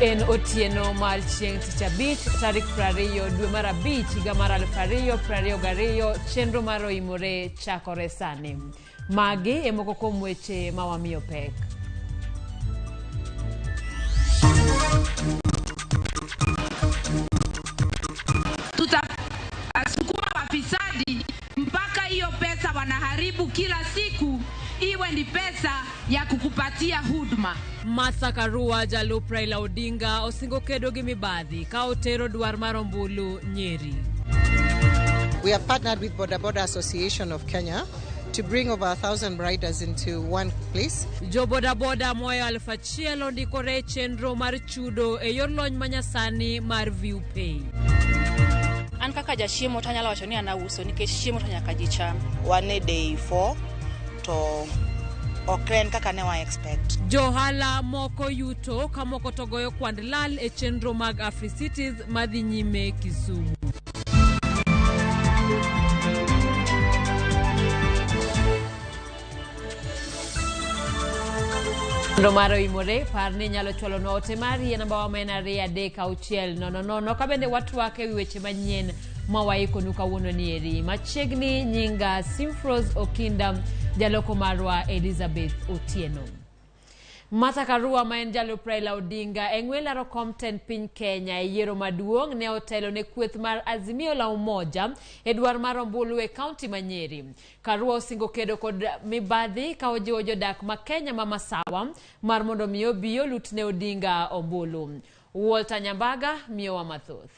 En otieno mar chieng' tich abich tarik 20 dwe mar abich higa mar 2022 chenro mar oimore chakore sani. Magi e moko kuom weche ma wamiyo pek. Tutasukuma wafisadi mpaka hiyo pesa wanaharibu kila siku iwe ni pesa ya kukupatia huduma. Martha Karua jalup Raila Odinga osingo kedo gi mibadhi ka otero dwar mar ombulu Nyeri. We have partnered with Boda Boda Association of Kenya to bring over 1,000 riders into one place. Jo bodaboda moyo 1000 ondikore e chenro mar chudo e yor lony manyasani mar ViewPay. An kaka jachiemo to anyalo wacho ni an auso nikech chiemo to nyaka ji cham. Wan e day 4 to ok en kaka ne wa expect. Johala moko yuto ka moko to goyo kwand lal e chenro mag AfriCities madhi nyime Kisumu. Chenro mar oimore par ni inyalo chwalonwa ote mari e namba wa ma en 236 00 ka bende watwak e wi weche manyien ma waikonu kawuono ni eri. Machiegni nyinga Simfros Okinda, jaloko marwa Elizabeth Otieno. Martha Karua ma en jalup Raila Odinga e ng'we laro kom tend piny Kenya e yiero maduong' ne otelo ne kweth mar Azimio la Umoja e dwar mar ombulu e kaunti ma Nyeri. Karua osingo kedo kod mibadhi ka ojiwo jodak ma Kenya ma Masawa mar mondo mi obi olut ne Odinga ombulu. Walter Nyambaga miyowa mathoth.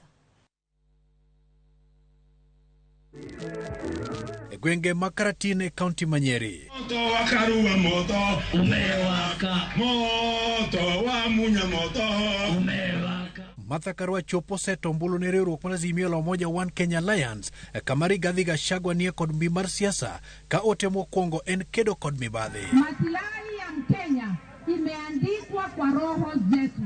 E gwenge ma Karatin e kaunti ma Nyeri. Moto wa Karua moto umewaka, moto wa Munya moto umewaka. Martha Karua chopo seto ombulu ne riwruok mar Azimio la Umoja One Kenya Alliance kama Rigathi Gachagua nie kod mbi mar siasa ka ote mokwongo en kedo kod mibadhi. Maslahi ya Mkenya imeandikwa kwa roho zetu.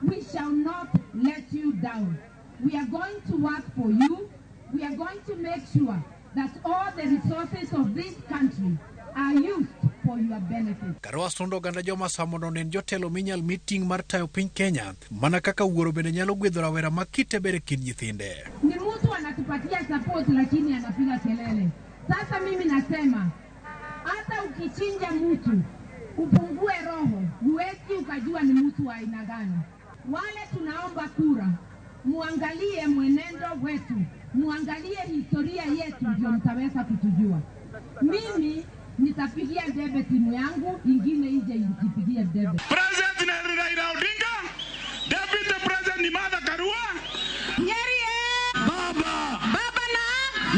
We shall not let you down. We are going to work for you. We are going to make sure that all the resources of this country are used for your benefit. Karua sundo oganda joma sa mondo onen jotelo minyal mi ting' mar tayo piny Kenya mana kaka wuoro bende nyalo gwedho rawera ma kite ber e kind nyithinde. Ni mtu anatupatia support lakini anapiga kelele. Sasa mimi nasema hata ukichinja mtu upungue roho, huwezi ukajua ni mtu wa aina gani. Wale tunaomba kura, muangalie mwenendo wetu, muangalie historia yetu, ndio mtaweza kutujua. Mimi nitapigia debe timu yangu, ingine ije ijipigie debe. President ni Raila Odinga, Deputy President ni Martha Karua. Nyeri Baba, baba na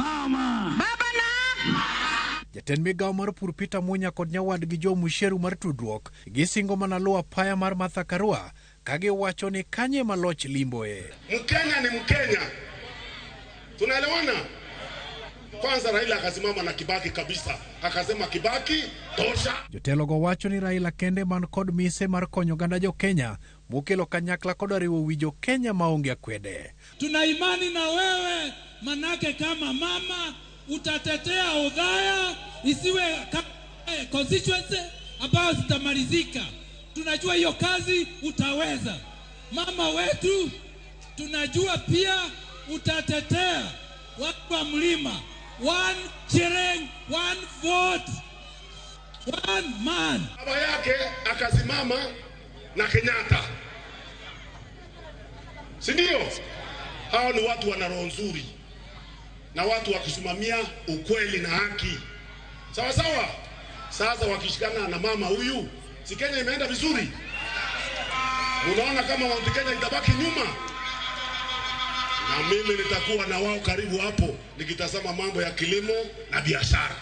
mama, baba na Jatend migawo mar pur Peter Munya kod nyawadgi Joe Musheru mar tudruok gisingo mana luwo apaya mar Martha Karua ka giwacho ni kanye ma loch limboe. Mkenya ni Mkenya, tunaelewana? Kwanza Raila akasimama na Kibaki kabisa, akasema Kibaki tosha. Jotelogo wacho ni Raila kende man kod mise mar konyo oganda jo Kenya mokelo kanyakla koda riwo wi jo Kenya maonge akwede. Tuna imani na wewe, manake kama mama utatetea Othaya isiwe constituency ambayo zitamalizika. Tunajua hiyo kazi utaweza. Mama wetu, tunajua pia utatetea watu wa mlima. One shilling, one vote, one man. Baba yake akasimama na Kenyatta, si ndio? Hao ni watu wana roho nzuri na watu wa kusimamia ukweli na haki, sawa sawa. Sasa wakishikana na mama huyu, si Kenya imeenda vizuri? Unaona kama Mount Kenya itabaki nyuma? Na mimi nitakuwa na wao karibu hapo nikitazama mambo ya kilimo na biashara.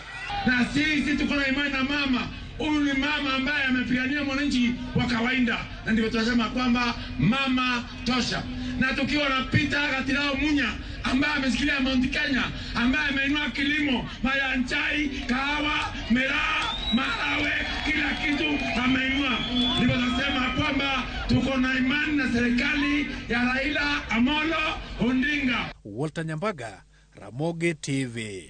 Na sisi tuko na imani na mama. Huyu ni mama ambaye amepigania mwananchi wa kawaida, na ndivyo tunasema kwamba mama tosha. Na tukiwa na Peter Gatirau Munya ambaye ameshikilia Mount Kenya, ambaye ameinua kilimo, majani chai, kahawa, miraa, maharagwe, kila kitu ameinua. Ndivyo tunasema kwamba tuko na imani na serikali ya Raila Amolo Odinga. Walter Nyambaga, Ramogi TV.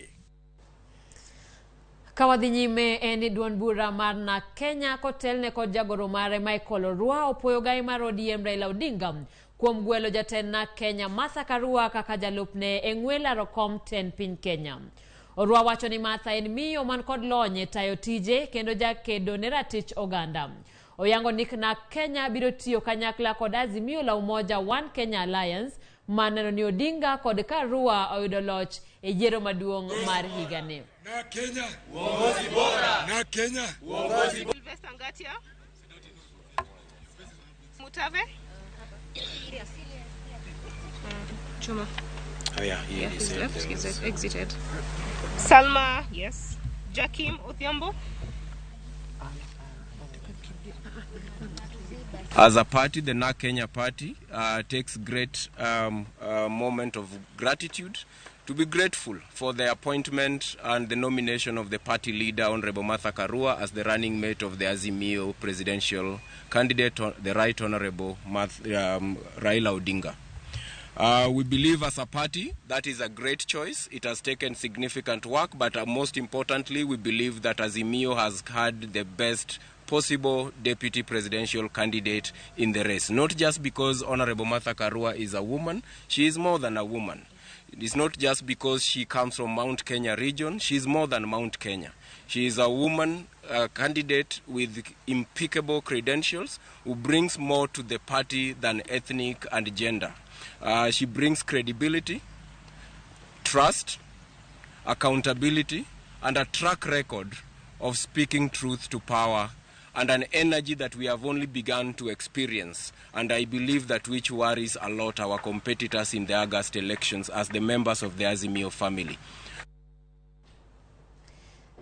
Ka wadhi nyime en ni duond bura mar NARC Kenya kotelne kod jagoro mare Michael Orwa opuoyo gai mar ODM Raila Odinga kuom gwelo jatend NARC Kenya Martha Karua kaka jalupne e ng'we laro kom tend piny Kenya. Orwa wacho ni Martha en miyo man kod lony e tayo tije kendo jakedo ne ratich oganda. Oyango ni NARC Kenya biro tiyo kanyakla kod Azimio la Umoja One Kenya Alliance mar neno ni Odinga kod Karua oyudo loch e yiero maduong' mar higani. Na Kenya uongozi bora. Na Kenya uongozi bora. Sylvester Ngatia. Mutave. Chuma. Oh yeah, he, Yeah, he he's said left. there He's was- exited. Salma, yes. Jakim Odhiambo. As a party, the NARC Kenya party takes great moment of gratitude to be grateful for the appointment and the nomination of the party leader, Honorable Martha Karua, as the running mate of the Azimio presidential candidate, the Right Honorable Raila Odinga. We believe as a party that is a great choice. It has taken significant work, but most importantly, we believe that Azimio has had the best possible deputy presidential candidate in the race. Not just because Honorable Martha Karua is a woman, she is more than a woman. It's not just because she comes from Mount Kenya region, she is more than Mount Kenya. She is a woman candidate with impeccable credentials who brings more to the party than ethnic and gender. She brings credibility, trust, accountability, and a track record of speaking truth to power and an energy that we have only begun to experience. And I believe that which worries a lot our competitors in the August elections as the members of the Azimio family.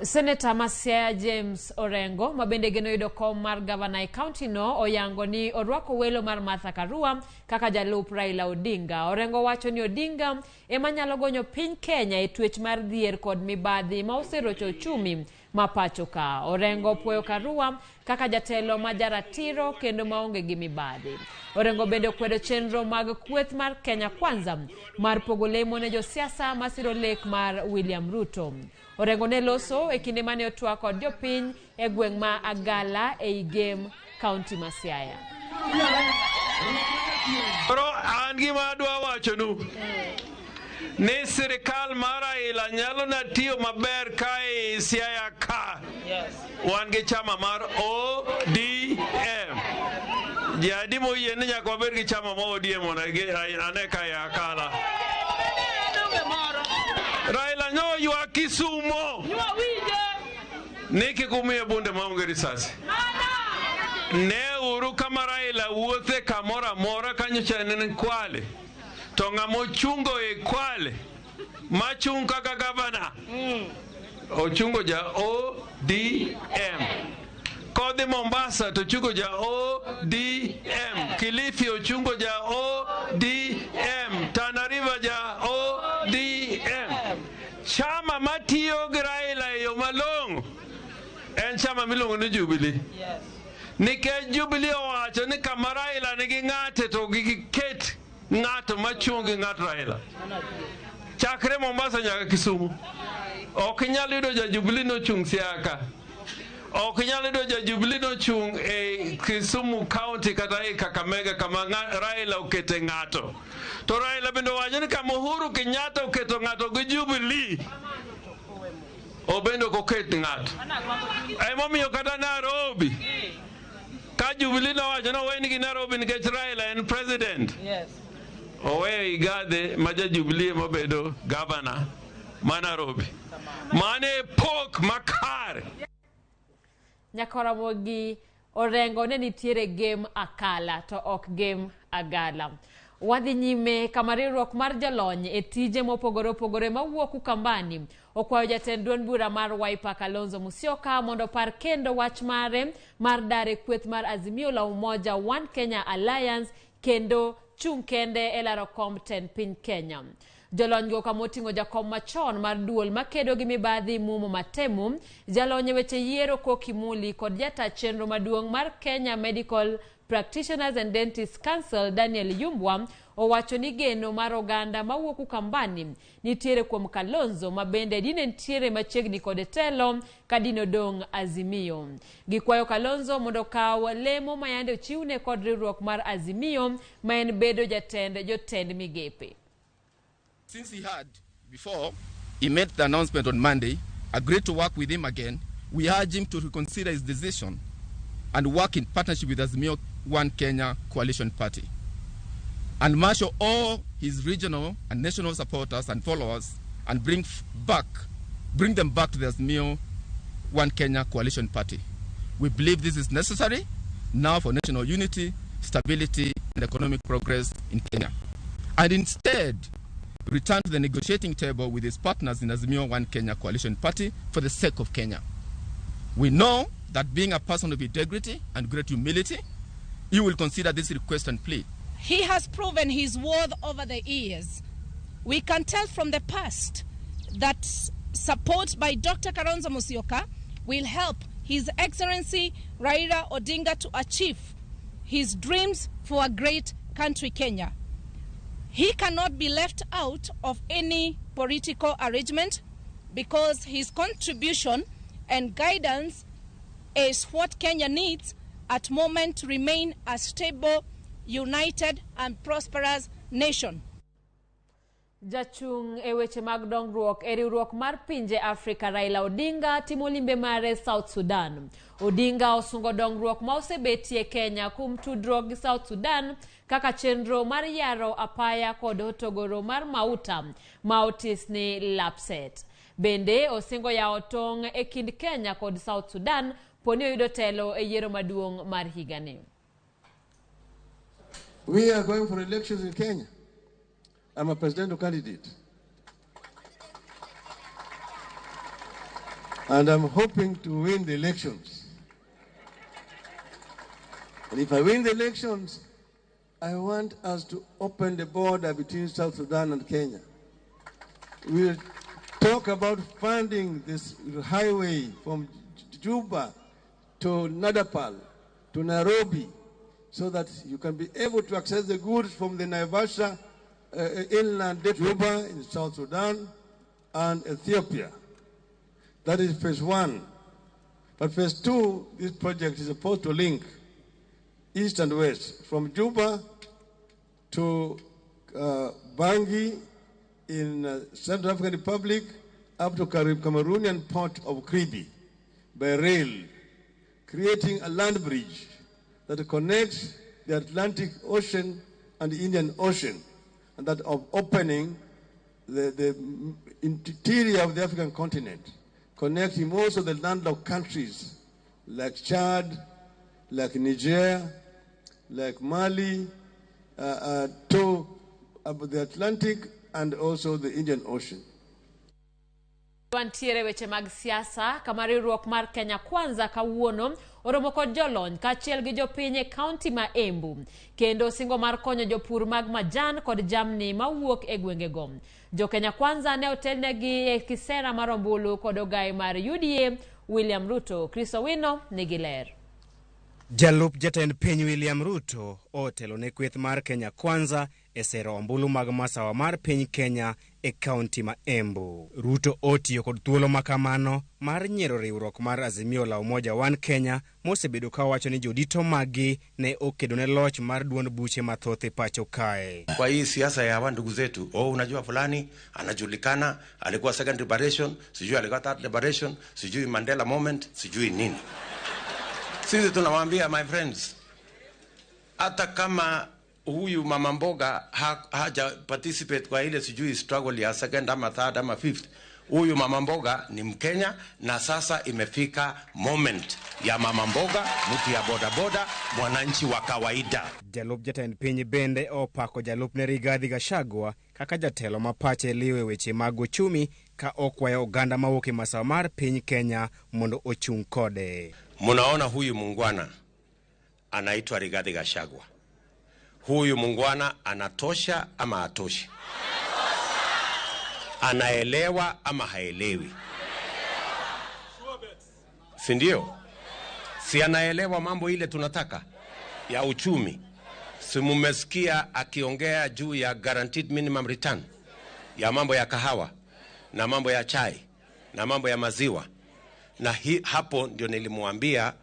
Seneta ma Siaya James Orengo ma bende geno yudo kom mar gavana e kaunti no oyango ni orwako welo mar Martha Karua kaka jalup Raila Odinga. Orengo wacho ni Odinga ema nyalo gonyo piny Kenya e twech mar dhier kod mibadhi ma oserocho uchumi ma pacho ka. Orengo puoyo Karua kaka jatelo ma jaratiro kendo maonge gi mibadhi. Orengo bende okwedo chenro mag kweth mar Kenya Kwanza mar pogo lemo ne josiasa masiro lek mar William Ruto. Orengo ne loso e kinde mane otwak kod jopiny e gweng' ma Agala ei Gem, kaunti ma Siaya. Koro an gima adwa wachonu ni sirikal mar Raila nyalo na tiyo maber ka e Siaya ka. Wan gi chama mar ODM. Jadi moyie ni nyaka wabed gi chama mar ODM mondo ane ka e Akala. Raila nyo ywak Kisumo ni kik umiye bunde maonge risasi. Ne uru kama Raila wuothe kamoro amora kanyocha ne en Kwale. To ng'ama ochungo e Kwale machung' kaka gavana ochungo ja ODM. Kodhi Mombasa to ochungo ja ODM. Kilifi ochungo ja ODM. Tana River ja ODM. Chama matiyo gi Raila e yo malong'o en chama miluongo ni Jubilee. Nikech Jubilee owacho ni kama Raila nigi ng'ate to giket ng'ato machung' gi ng'at Raila. Chakre Mombasa nyaka Kisumu. Ok inyal yudo ja Jubilee nochung' Siaya ka. Ok inyal yudo ja Jubilee nochung' e Kisumu County kata e Kakamega kama Raila okete ng'ato. To Raila bende owacho ni kama Uhuru Kenyatta oketo ng'ato gi Jubilee, obende ok oket ng'ato. Emomiyo kata Nairobi, ka Jubilee nowacho ni owenigi Nairobi nikech Raila en president. Oweyo Igathe ma ja Jubilee ema obedo gavana ma Nairobi. Mano e pok makare. Nyakoromogi Orengo ne nitiere Gem Akala to ok Gem Agala. Wadhi nyime kama riwruok mar jolony e tije mopogore opogore mawuok Ukambani okwayo jatend duond bura mar Wiper Kalonzo Musyoka mondo opar kendo wach mare mar dar e kweth mar Azimio la Umoja One Kenya Alliance kendo chung' kende e laro komb tend piny Kenya. Jolonygo kama oting'o jakom machon mar duol makedo gi mibadhi Mumo Matemu, jalony e weche yiero Koki Muli kod jata chenro maduong' mar Kenya Medical Practitioners and Dentists Council Daniel Yumbwa owacho ni geno mar oganda mawuok Ukambani nitiere kuom Kalonzo ma bende dine nitiere machiegni kod telo ka dine odong' Azimio. Gikwayo Kalonzo mondo okaw lemo ma yande ochiwne kod riwruok mar Azimio ma en bedo jatend jotend migepe. Since he had, before he made the announcement on Monday, agreed to work with him again, we urge him to reconsider his decision and work in partnership with Azimio One Kenya Coalition Party and marshal all his regional and national supporters and followers and bring them back to the Azimio One Kenya Coalition Party. We believe this is necessary now for national unity, stability, and economic progress in Kenya. And instead, return to the negotiating table with his partners in Azimio One Kenya Coalition Party for the sake of Kenya. We know that being a person of integrity and great humility, he will consider this request and plea. He has proven his worth over the years. We can tell from the past that support by Dr. Kalonzo Musyoka will help His Excellency Raila Odinga to achieve his dreams for a great country, Kenya. He cannot be left out of any political arrangement because his contribution and guidance is what Kenya needs at moment to remain a stable, united and prosperous nation. Jachung' e weche mag dongruok e riwruok mar pinje Afrika Raila Odinga timo limbe mare South Sudan. Odinga osungo dongruok ma osebetie Kenya kuom tudruok gi South Sudan kaka chenro mar yaro apaya kod hotogoro mar mauta ma otis ni Lapset. Bende osingo yawo tong' e kind Kenya kod South Sudan poni oyudo telo e yiero maduong' mar higani. We are going for elections in Kenya. I'm a presidential candidate. And I'm hoping to win the elections. And if I win the elections, I want us to open the border between South Sudan and Kenya. We'll talk about funding this highway from Juba to Nadapal to Nairobi so that you can be able to access the goods from the Naivasha inland Juba in South Sudan and Ethiopia. That is phase one. But phase two, this project is supposed to link east and west from Juba to Bangui in Central African Republic up to Cameroonian port of Kribi by rail, creating a land bridge that connects the Atlantic Ocean and the Indian Ocean, and that of opening the interior of the African continent, connecting most of the landlocked countries like Chad, like Niger, like Mali, to the Atlantic and also the Indian Ocean. Wantiere weche mag siasa kama riwruok mar Kenya Kwanza kawuono oromo kod jolony kaachiel gi jopiny e kaunti ma Embu kendo singo mar konyo jopur mag majan kod jamni mawuok e gwengego. Jo Kenya Kwanza ne otelnegi e kisera mar ombulu kod ogai mar UDA William Ruto. Chris Owino nigi ler. Jalup jatend piny William Ruto otelo ne kweth mar Kenya Kwanza e sero ombulu mag masawa mar piny Kenya e kaunti ma Embu. Ruto otiyo kod thuolo makamano mar nyiero riwruok mar Azimio la Umoja One Kenya mosebedo ka wacho ni jodito magi ne okedo ne loch mar duond buche mathoth e pacho kae. Kwa hii siasa ya hawa ndugu zetu, oh, unajua fulani anajulikana, alikuwa second liberation, sijui alikuwa third liberation, sijui Mandela moment, sijui nini. Sisi tunawaambia my friends, hata kama huyu mama mboga haja participate kwa ile sijui struggle ya second ama third ama fifth, huyu mama mboga ni Mkenya, na sasa imefika moment ya mama mboga, mtu ya boda boda, mwananchi wa kawaida. Jalup jatend piny bende opako jalupne Rigathi Gachagua kaka jatelo ma pache liwe weche mag uchumi ka okwayo oganda mawuok e masawa mar piny Kenya mondo ochung' kode. Munaona huyu mungwana anaitwa Rigathi Gachagua. Huyu mungwana anatosha ama hatoshi? Anaelewa ama haelewi? Si ndio? Si anaelewa mambo ile tunataka? Ya uchumi. Si mumesikia akiongea juu ya guaranteed minimum return, ya mambo ya kahawa na mambo ya chai na mambo ya maziwa. Na hapo ndio nilimwambia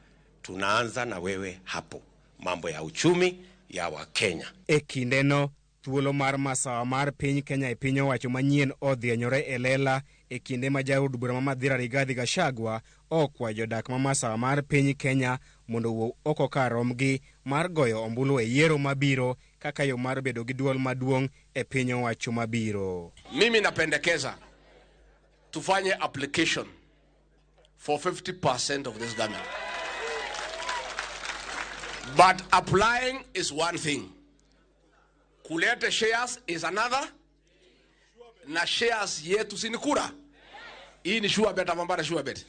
tunaanza na wewe hapo, mambo ya uchumi ya Wakenya. E kindeno, thuolo mar masawa mar piny Kenya e piny owacho manyien odhienyore e lela e kinde ma jaod bura ma Mathira Rigathi Gachagua okwayo jodak ma masawa mar piny Kenya mondo owuog oko kar romgi mar goyo ombulu e yiero mabiro kaka yo mar bedo gi duol maduong' e piny owacho mabiro. Mimi napendekeza tufanye application for 50% of this government. But applying is one thing. Kulete shares is another. Na shares yetu si ni kura. Hii ni sure bet ama bara sure bet.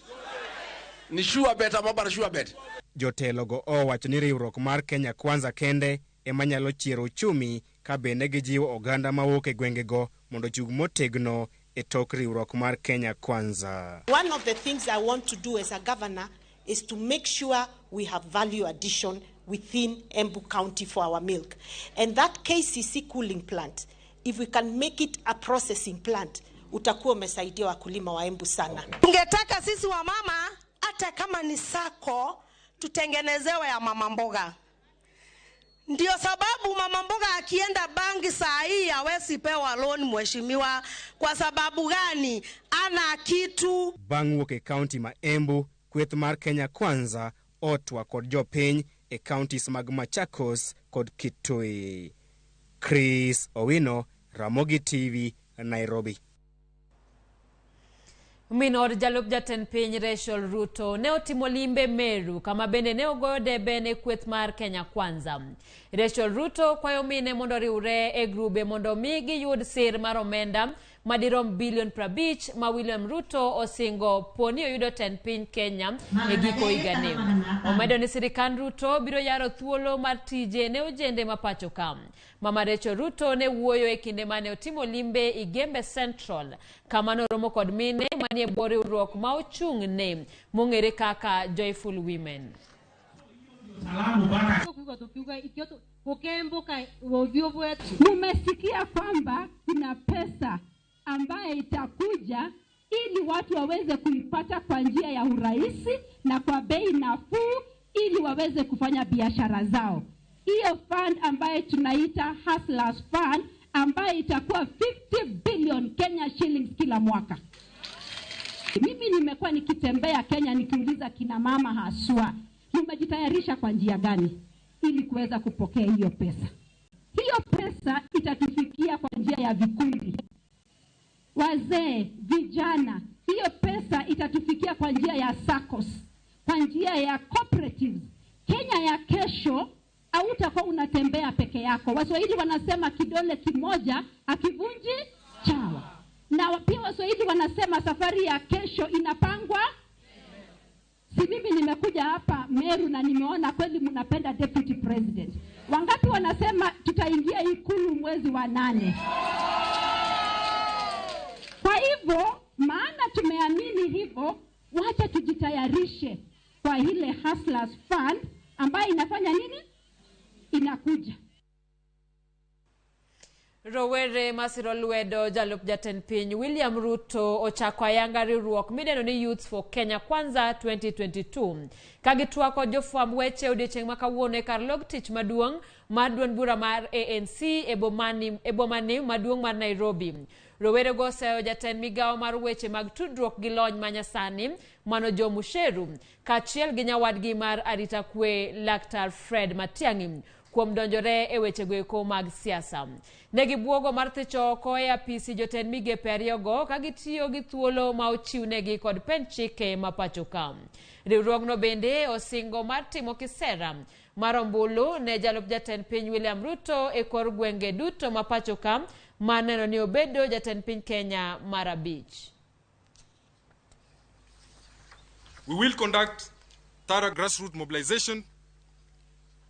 Ni sure bet ama bara sure bet. Jotelogo owacho ni riwruok mar Kenya Kwanza kende ema nyalo chiero uchumi ka bende gijiwo oganda mawuok e gwengego mondo ochung' motegno e tok riwruok mar Kenya Kwanza. One of the things I want to do as a governor is to make sure we have value addition within Embu County for our milk. And that KCC cooling plant, if we can make it a processing plant, utakuwa umesaidia wakulima wa Embu sana. Tungetaka sisi wamama hata kama ni sako tutengenezewe ya mama mboga. Ndio sababu mama mboga akienda bangi saa hii hawezi pewa loan mheshimiwa. Kwa sababu gani? Ana kitu. Bang' wuok e kaunti ma Embu, kweth mar Kenya Kwanza otwa kod jopiny e counties mag Machakos kod Kitui. Chris Owino, Ramogi TV, Nairobi. Min od jalup jatend piny Rachel Ruto ne otimo limbe Meru kama bende ne ogoyo debe ne kweth mar Kenya Kwanza. Rachel Ruto kwayo mine mondo riwre e grube mondo mi giyud sir mar omenda madirom bilion 50 ma William Ruto osingo poni oyudo tend piny Kenya e giko higani. Omedo ni sirikand Ruto biro yaro thuolo mar tije ne ojende ma pacho ka. Mama Rachel Ruto ne wuoyo e kinde mane otimo limbe Igembe Central kama noromo kod mine manie bwo riwruok ma ochung' ne mong'ere kaka Joyful Women. Mumesikia kwamba kuna pesa ambaye itakuja ili watu waweze kuipata kwa njia ya urahisi na kwa bei nafuu ili waweze kufanya biashara zao. Hiyo fund ambaye tunaita Hustlers Fund ambaye itakuwa 50 billion Kenya shillings kila mwaka. Mimi nimekuwa nikitembea Kenya nikiuliza kina mama haswa, mmejitayarisha kwa njia gani ili kuweza kupokea hiyo pesa? Hiyo pesa itatufikia kwa njia ya vikundi. Wazee, vijana, hiyo pesa itatufikia kwa njia ya SACCOS, kwa njia ya cooperatives. Kenya ya kesho hautakuwa unatembea peke yako. Waswahili wanasema kidole kimoja hakivunji chawa. Na pia Waswahili wanasema safari ya kesho inapangwa. Si mimi nimekuja hapa Meru na nimeona kweli mnapenda deputy president. Wangapi wanasema tutaingia Ikulu mwezi wa 8? Kwa hivyo, maana tumeamini hivyo, wacha tujitayarishe kwa ile Hustlers Fund ambayo inafanya nini? Inakuja. Rowere masiro lwedo jalup jatend piny William Ruto ochako ayanga riwruok midendo ni Youths for Kenya Kwanza 2022. Ka gitwak kod jofwamb weche odiochieng' ma kawuono e kar log tich maduong' mar duond bura mar ANC e bomani maduong' mar Nairobi. Rowerego oseyo jatend migawo mar weche mag tudruok gi lony manyasani Mano Joe Musheru kaachiel gi nyawadgi mar arita kwe Laktar Fred Matiang'i kuom donjore e wechego eko mag siasa. Ne gibuogo mar thicho oko e apisi jotend migepe ariyogo ka gitiyo gi thuolo ma ochiwnegi kod pend chike ma pacho ka. Riwruogno bende osingo mar timo kisera mar ombulu ne jalup jatend piny William Ruto e kor gwenge duto ma pacho ka mar neno ni obedo jatend piny Kenya mar 5. We will conduct thorough grassroots mobilization,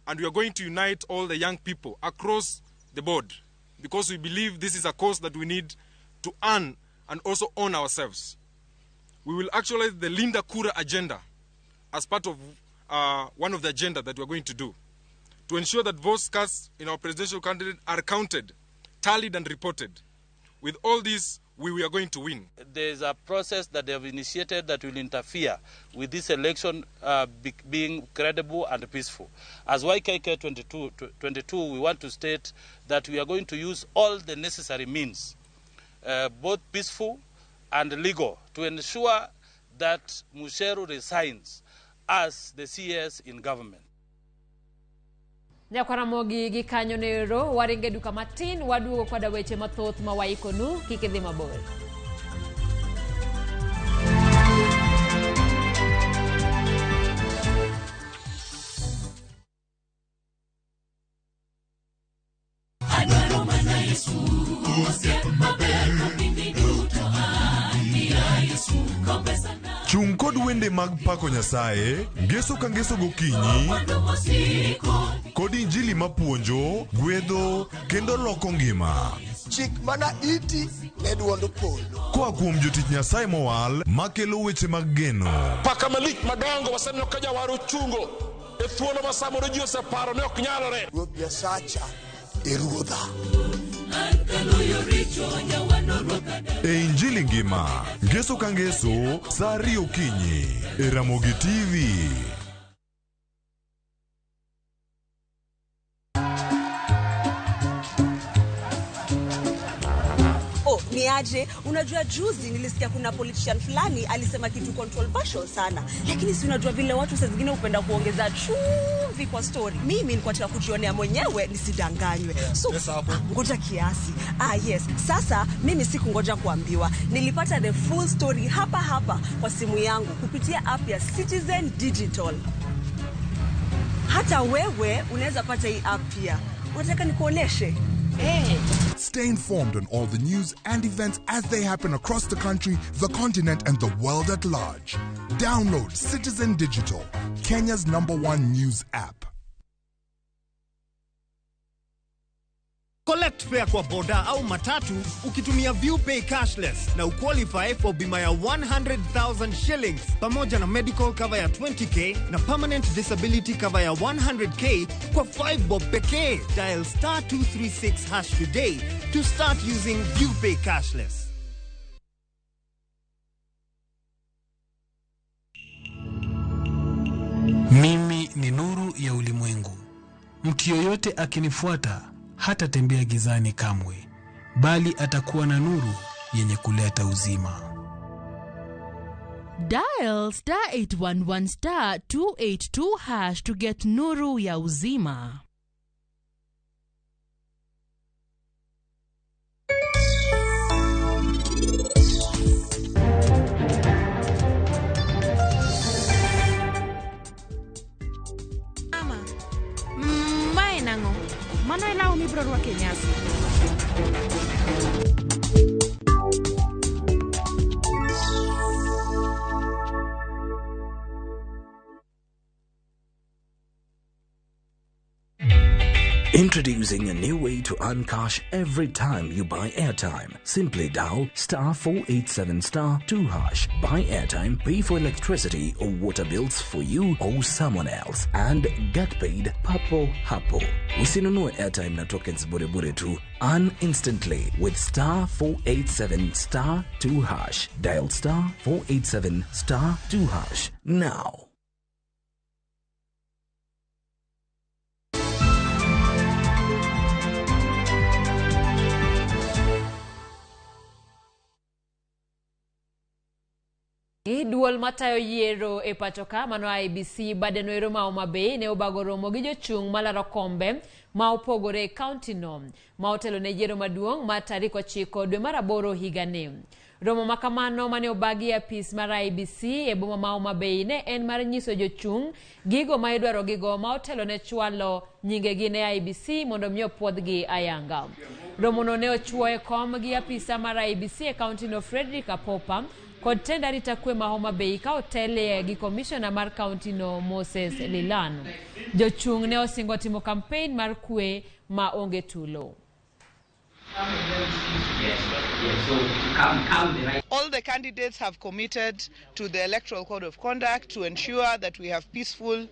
and we are going to unite all the young people across the board, because we believe this is a cause that we need to earn and also own ourselves. We will actualize the Linda Kura agenda as part of one of the agenda that we are going to do, to ensure that votes cast in our presidential candidate are counted, tallied and reported. With all this, we are going to win. There is a process that they have initiated that will interfere with this election being credible and peaceful. As YKK 22, we want to state that we are going to use all the necessary means, both peaceful and legal, to ensure that Mucheru resigns as the CS in government. Nyakwaramogi gi kanyo nero waringe duka matin waduogo koda weche mathoth ma waikonu kik idhi mabor. Adwaro mana Yesu, osiep maber mapindi duto an ya Yesu, kopesa. Chung kod wende mag pako Nyasaye, ngeso ka ngeso gokinyi, kod injili mapuonjo, gwedho, kendo loko ngima. Chik mana iti ne duond polo. Koa kuom jotich Nyasaye mowal, makelo weche mag geno. Paka malich madongo waseneno ka jawar ochungo e thuolo ma samoro ji oseparo ne ok nyalore. Ruoth Nyasacha e ruodha. E injili ngima, ngeso ka ngeso, saa 2 okinyi, e Ramogi TV. Oh, ni aje, unajua juzi nilisikia kuna politician fulani alisema kitu controversial sana. Lakini si unajua vile watu saa zingine hupenda kuongeza chumvi kwa story. Mimi nilikuwa nataka kujionea mwenyewe nisidanganywe. So, ngoja kiasi. Yes. Sasa mimi sikungoja kuambiwa. Nilipata the full story hapa hapa kwa simu yangu kupitia app ya Citizen Digital. Hata wewe unaweza pata hii app pia. Unataka nikuoneshe? Hey. Stay informed on all the news and events as they happen across the country, the continent, and the world at large. Download Citizen Digital, Kenya's #1 news app. Collect fare kwa boda au matatu ukitumia ViewPay cashless na uqualify for bima ya 100,000 shillings pamoja na medical cover ya 20k na permanent disability cover ya 100k kwa 5 bob pekee. Dial star 236 hash today to start using ViewPay cashless. Mimi ni nuru ya ulimwengu. Mtu yoyote akinifuata hatatembea gizani kamwe, bali atakuwa na nuru yenye kuleta uzima. Dial star 811 star 282 hash to get nuru ya uzima. Mama, mae nang'o? Mano e law mibiro rwako e nyasi. Introducing a new way to earn cash every time you buy airtime. Simply dial star 487 star 2 hash. Buy airtime, pay for electricity or water bills for you or someone else, and get paid papo hapo. Usinunue airtime na tokens bure bure tu. Earn instantly with star 487 star 2 hash. Dial star 487 star 2 hash now. Duol matayo yiero e pacho ka mano IEBC badeno ero ma Homa Bay ne obago romo gi jochung' malaro kombe ma opogore e kaunti no ma otelo ne yiero maduong' ma tarik 9 dwe mar 8 higani. Romo makamano mane obagi e apis mar IEBC e boma ma Homa Bay ne en mar nyiso jochung' gigo ma idwaro gigo ma otelo ne chwalo nyingegi ne IEBC mondo mi opuodhgi ayanga. Romono ne ochuo e kom gi apisa mar IEBC e kaunti no Frederick Apopa kod tend arita kwe ma Homa Bay ka otelie gi komishona mar kaunti no Moses Lilano. Jochung' ne osingo timo campaign mar kwe ma onge tulo. All the candidates have committed to the Electoral Code of Conduct to ensure that we have peaceful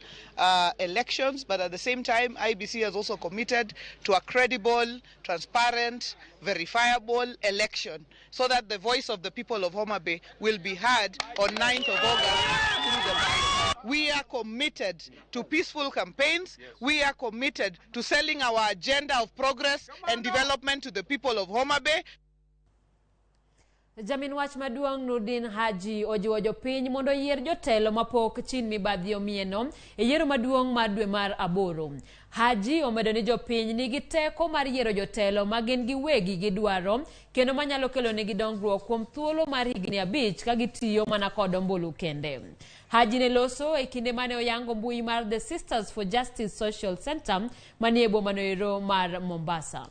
elections, but at the same time, IEBC has also committed to a credible, transparent, verifiable election so that the voice of the people of Homa Bay will be heard on 9th of August through the ballot. We are committed to peaceful campaigns. We are committed to selling our agenda of progress and development to the people of Homa Bay. Jamin wach maduong' Nurdin Haji ojiwo jopiny mondo oyier jotelo mapok chin mibadhi omieno e yiero maduong' mar dwe mar 8. Haji omedo ni jopiny nigi teko mar yiero jotelo ma gin giwegi gidwaro kendo manyalo kelo negi dongruok kuom thuolo mar higni 5 ka gitiyo mana kod ombulu kende. Haji ne loso e kinde mane oyango mbui mar The Sisters for Justice Social Center manie boma noero mar Mombasa.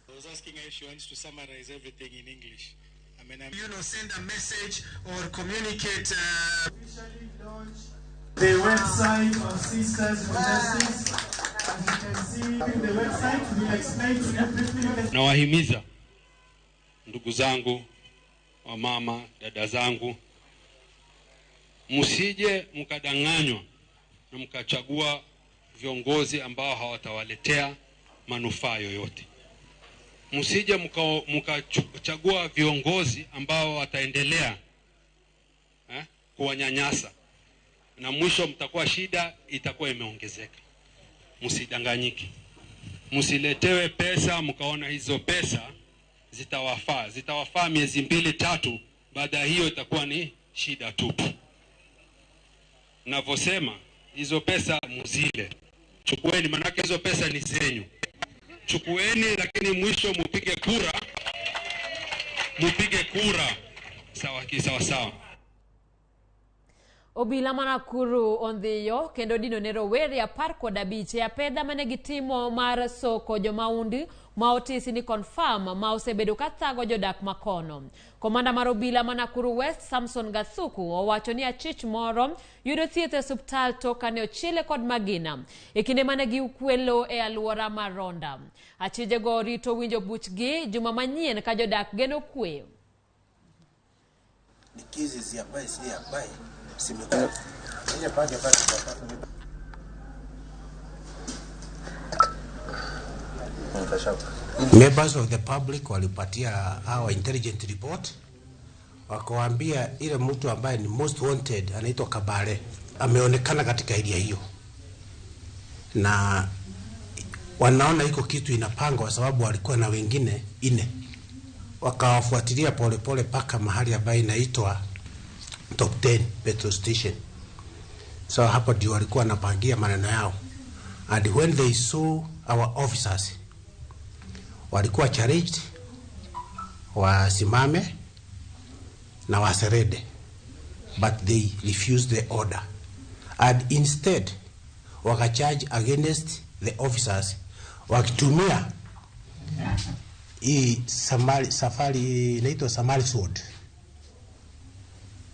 I was asking her if she wants to summarize everything in English. I mean, send a message or communicate. The website of Sisters for Justice. As you can see in the website, we'll explain to you briefly. Nawahimiza ndugu zangu, wamama, dada zangu, msije mkadanganywa na mkachagua viongozi ambao hawatawaletea manufaa yoyote. Msije mkachagua viongozi ambao wataendelea kuwanyanyasa, na mwisho mtakuwa shida itakuwa imeongezeka. Msidanganyike. Msiletewe pesa mkaona hizo pesa zitawafaa. Zitawafaa miezi 2 3, baada hiyo itakuwa ni shida tupu. Navosema hizo pesa mzile. Chukueni, manake hizo pesa ni zenyu. Chukueni, lakini mwisho mupige kura. Mupige kura sawa sawa sawa. Obila ma Nakuru ondhiyo kendo dino ne rowere 15 e apedha mane gitimo mar soko jomaundi ma otisi ni confirm ma osebedo ka thago jodak makono. Komanda mar obila ma Nakuru West Samson Gathuku owacho ni achich moro yudo thieth e osiptal tok kane ochiele kod magina e kinde mane gikwelo e alwora mar Ronda. Achijego rito winjo buchgi juma manyien ka jodak geno kwe. Members of the public walipatia our intelligent report, wakawaambia ile mtu ambaye ni most wanted anaitwa Kabare ameonekana katika area hiyo, na wanaona iko kitu inapangwa kwa sababu walikuwa na wengine 4. Wakawafuatilia pole pole paka mahali ambaye inaitwa Top 10 petrol station. So hapo ndio walikuwa wanapangia maneno yao. And when they saw our officers, walikuwa challenged wasimame na waserede, but they refused the order, and instead wakacharge against the officers wakitumia hii safari inaitwa Samari sword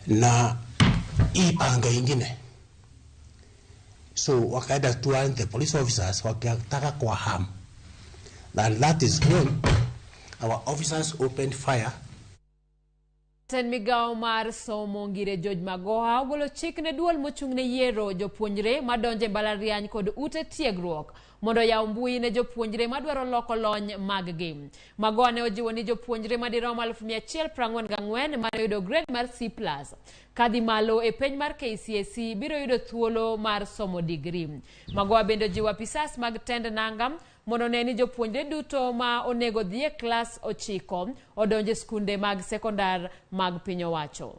na hii panga ingine. So wakaenda to the police officers wakitaka kwa harm, and that is when our officers opened fire. Jatend migao mar somo Ngire George Magoha ogolo chik ne duol mochung' ne yiero jopuonjre madonje mbalariany kod ute tiegruok mondo yaw mbui ne jopuonjre madwaro loko lony mag-gi. Magoha ne ojiwo ni jopuonjre madirom 144 mane oyudo grade mar C+ kadhi malo e penj mar KCSE biro yudo thuolo mar somo digri. Magoha bende ojiwo apisas mag tend nanga mondo ne ni jopuonjre duto ma onego dhi e klas 9 odonje skunde mag sekondar mag piny owacho.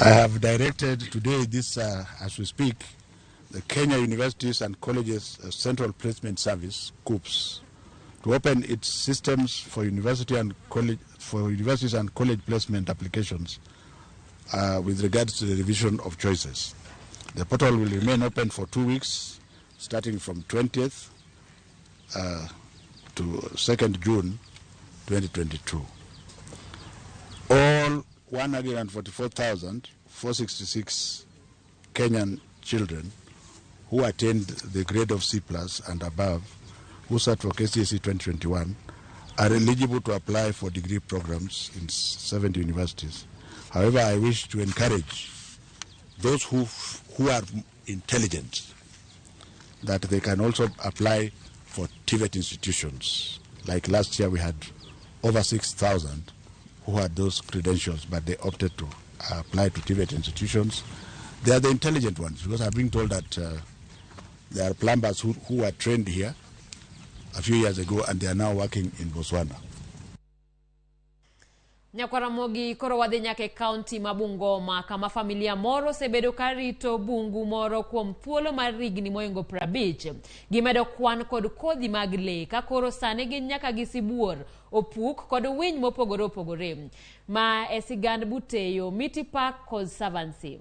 I have directed today, this as we speak, the Kenya Universities and Colleges Central Placement Service, KUCCPS, to open its systems for university and college, for universities and college placement applications with regards to the revision of choices. The portal will remain open for 2 weeks, starting from 20th to 2nd June 2022. All 144,466 Kenyan children who attained the grade of C plus and above, who sat for KCSE 2021, are eligible to apply for degree programs in 70 universities. However, I wish to encourage those who are intelligent that they can also apply for TVET institutions. Like last year, we had over 6,000 who had those credentials, but they opted to apply to TVET institutions. They are the intelligent ones, because I've been told that there are plumbers who were trained here a few years ago and they are now working in Botswana. Nyakwaramogi koro wadhi nyaka e kaunti ma Bungoma kama familia moro osebedo ka rito bungu moro kuom thuolo mar higni mohingo 50. Gimedo kwan kod kodhi mag lee ka koro sani gin nyaka gi sibuor, opuk kod winy mopogore opogore. Ma e sigand Buteyo Miti Park Conservancy.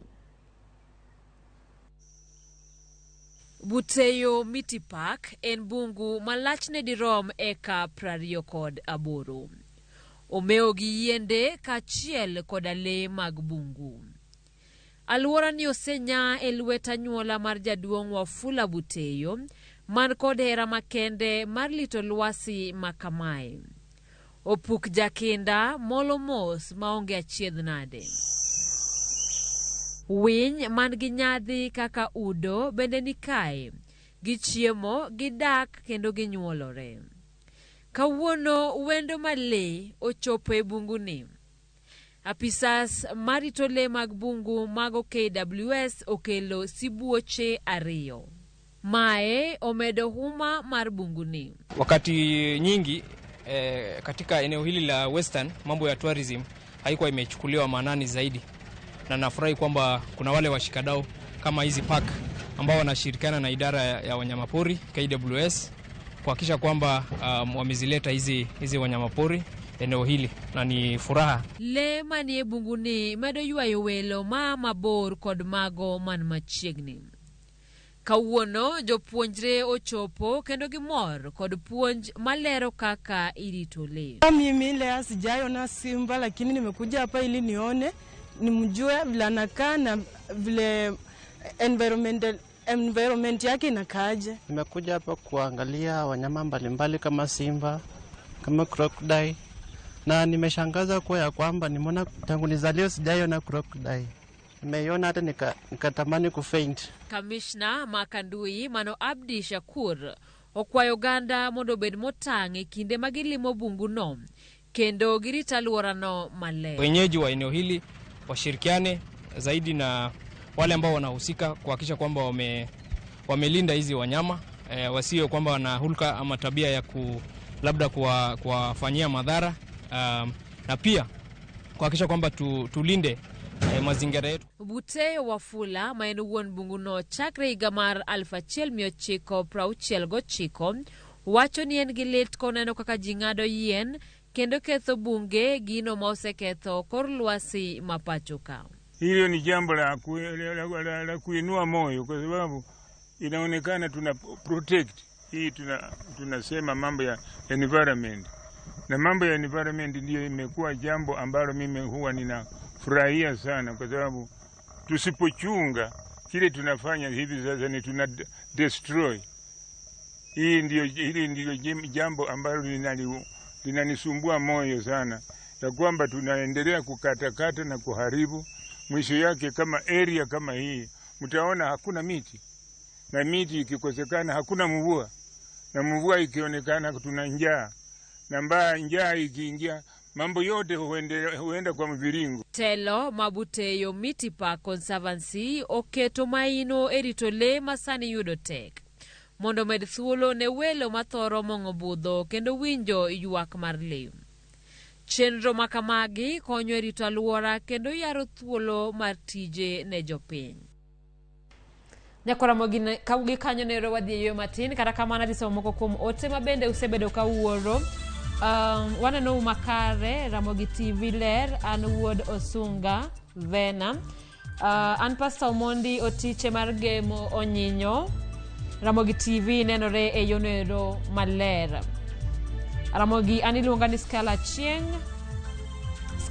Buteyo Miti Park en bungu ma lachne dirom eka 28. Omewo gi yiende kaachiel koda lee mag bungu. Alwora ni osenya e lwet anyuola mar jaduong' Wafula Buteyo man kod hera makende mar lito lwasi ma kamae. Opuk jakinda molo mos maonge achiedh nade. Winy man gi nyadhi kaka udo bende ni kae. Gichiemo, gidak kendo ginyuolore. Kawuono wendo ma lee ochopo e bunguni. Apisas marito lee mag bungu mago KWS okelo sibuoche 2. Mae omedo huma mar bunguni. Wakati nyingi katika eneo hili la Western mambo ya tourism haikuwa imechukuliwa maanani zaidi, na nafurahi kwamba kuna wale washikadau kama hizi park ambao wanashirikiana na idara ya wanyamapori KWS kuhakikisha kwamba wamezileta hizi wanyamapori eneo hili, na ni furaha. Le manie bunguni medo ywayo welo ma mabor kod mago man machiegni. Kawuono jopuonjre ochopo kendo gimor kod puonj malero kaka irito le. Mimi leo sijaona simba, lakini nimekuja hapa ili nione, nimjue vile anakaa na vile environment yake inakaaje. Nimekuja hapa kuangalia wanyama mbalimbali kama simba, kama crocodile, na nimeshangaza kwa ya kwamba nimeona tangu nizaliwe sijaiona crocodile. Nimeiona hata nikatamani kufaint. Kamishna Makandui mano Abdi Shakur okwayo oganda mondo obed motang' e kinde ma gilimo bunguno kendo girit alworano maler. Wenyeji wa eneo hili washirikiane zaidi na wale ambao wanahusika kuhakikisha kwamba wamelinda hizi wanyama, wasio kwamba wana hulka ama tabia ya labda kuwafanyia madhara, na pia kuhakikisha kwamba tulinde mazingira yetu. Buteyo Wafula ma en wuon bunguno chakre higa mar 1969 wacho ni en gi lit koneno kaka ji ng'ado yien kendo ketho bunge, gino ma oseketho kor lwasi ma pacho ka. Hilo ni jambo la kuinua moyo, kwa sababu inaonekana tuna protect hii, tunasema mambo ya environment, na mambo ya environment ndiyo imekuwa jambo ambalo mimi huwa ninafurahia sana, kwa sababu tusipochunga kile tunafanya hivi sasa ni tuna destroy. Hili ndiyo jambo ambalo linanisumbua moyo sana, ya kwamba tunaendelea kukatakata na kuharibu. Mwisho yake kama area kama hii mtaona hakuna miti, na miti ikikosekana hakuna mvua, na mvua ikionekana tuna njaa, na mbaya njaa ikiingia mambo yote huenda kwa mviringo. Telo ma Buteyo Miti Park Conservancy oketo maino e rito lee ma sani yudo tek mondo med thuolo ne welo mathoro mong'o budho kendo winjo ywak mar lee. Chenro makamagi konyo e rito alwora kendo yaro thuolo mar tije ne jopiny. Nyakwaramogi gikanyo nero wadhi e yo matin, kata kamano adhi somo moko kuom ote ma bende usebedo ka uoro. Waneno makare Ramogi TV ler, an wuod Osunga Vena. An Pastor Omondi Otiche mar Gemo Onyinyo. Ramogi TV nenore e yono maler. Ramogi an iluonga ni Skala Chieng'.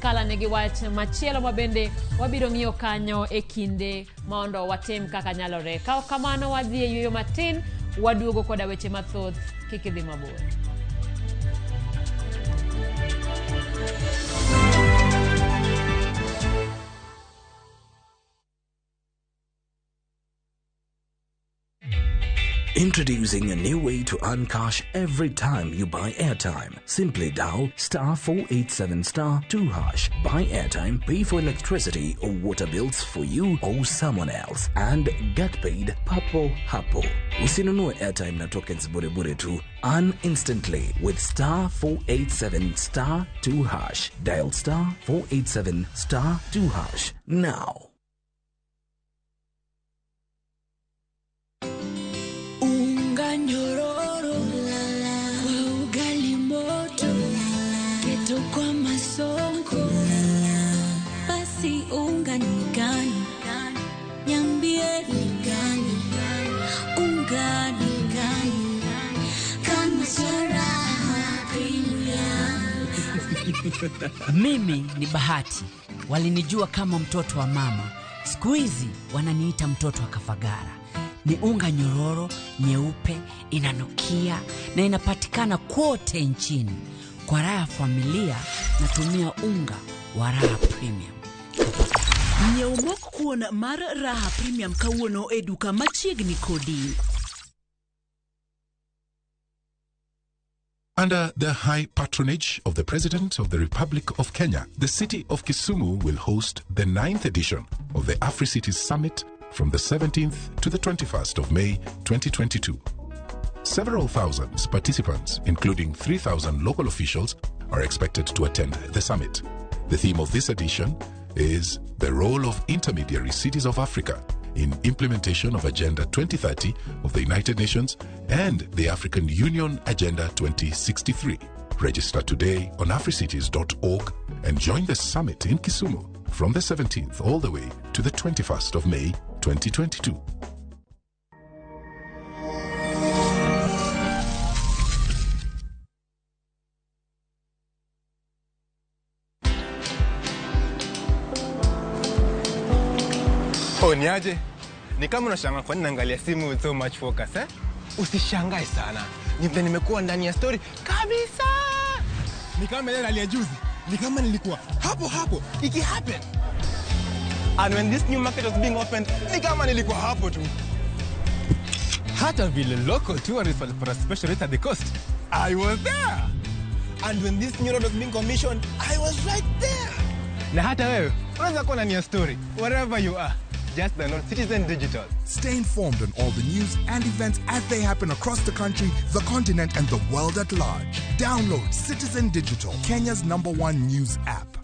Sikala nigi wach machielo ma bende wabiro ng'iyo kanyo e kinde mondo watim kaka nyalore. Ka ok kamano wadhi e yueyo matin, waduogo koda weche mathoth, kik idhi mabor. Introducing a new way to earn cash every time you buy airtime. Simply dial star 487 star 2 hash. Buy airtime, pay for electricity or water bills for you or someone else, and get paid papo hapo. Usinunue airtime na tokens bure bure tu. Earn instantly with star 487 star 2 hash. Dial star 487 star 2 hash now. Unga nyororo kwa ugali moto, keto kwa masonko, basi unga ni gani? Niambie ni gani? Unga ni gani? Kama Raha Premium. Mimi ni Bahati, walinijua kama mtoto wa mama, siku hizi wananiita mtoto wa Kafagara. Ni unga nyororo, nyeupe, inanukia na inapatikana kote nchini. Kwa raha ya familia natumia unga wa Raha Premium. Nyiew mok kuon mar Raha Premium kawuono e duka machiegni kodi. Under the high patronage of the President of the Republic of Kenya, the city of Kisumu will host the 9th edition of the AfriCities Summit from the 17th to the 21st of May 2022. Several thousands participants, including 3,000 local officials, are expected to attend the summit. The theme of this edition is the role of intermediary cities of Africa in implementation of Agenda 2030 of the United Nations and the African Union Agenda 2063. Register today on africities.org and join the summit in Kisumu from the 17th all the way to the 21st of May 2022. Oh, niaje? Ni kama unashangaa kwa nini naangalia simu with so much focus, eh? Usishangae sana. Ni vile nimekuwa ndani ya story kabisa. Ni kama ile ya juzi. Ni kama nilikuwa hapo hapo iki happen. And when this new market was being opened, ni kama nilikuwa hapo tu. Hata vile local tourists walipata special rate at the coast, I was there. And when this new road was being commissioned, I was right there. Na hata wewe unaweza kuwa ndani ya story wherever you are. Just download Citizen Digital. Stay informed on all the news and events as they happen across the country, the continent, and the world at large. Download Citizen Digital, Kenya's #1 news app.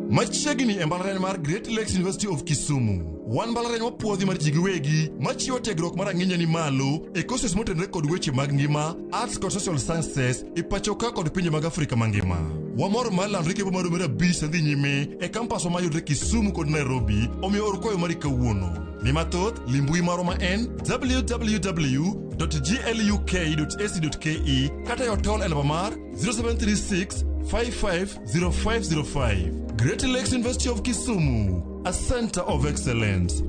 Machiegni e mbalariany mar Great Lakes University of Kisumu. Wan mbalariany mapuodhi mar ji giwegi machiwo tiegruok mar ang'inye ni malo e courses motenore kod weche mag ngima, arts kod social sciences e pachoka kod pinje mag Afrika mangima. Wamor mar lando rieko mar 5 dhi nyime e campus mayudre Kisumu kod Nairobi, omiyo or kwayo mari kawuono. Ni mathoth, limbui marwa ma en www.gluk.ac.ke kata e otol e namba mar 0736 550505. Great Lakes University of Kisumu, a center of excellence.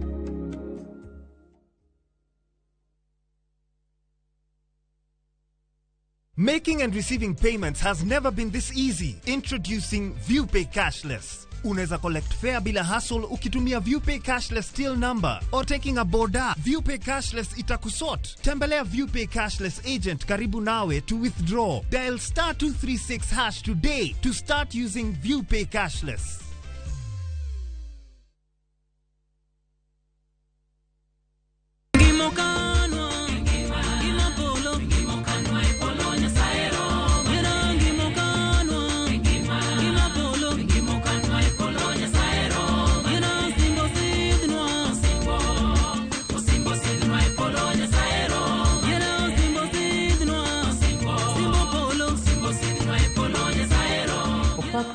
Making and receiving payments has never been this easy. Introducing ViewPay Cashless. Unaweza collect fare bila hassle ukitumia ViewPay Cashless till number or taking a boda. ViewPay Cashless itakusort. Tembelea ViewPay Cashless agent karibu nawe to withdraw. Dial star 236 hash today to start using ViewPay Cashless.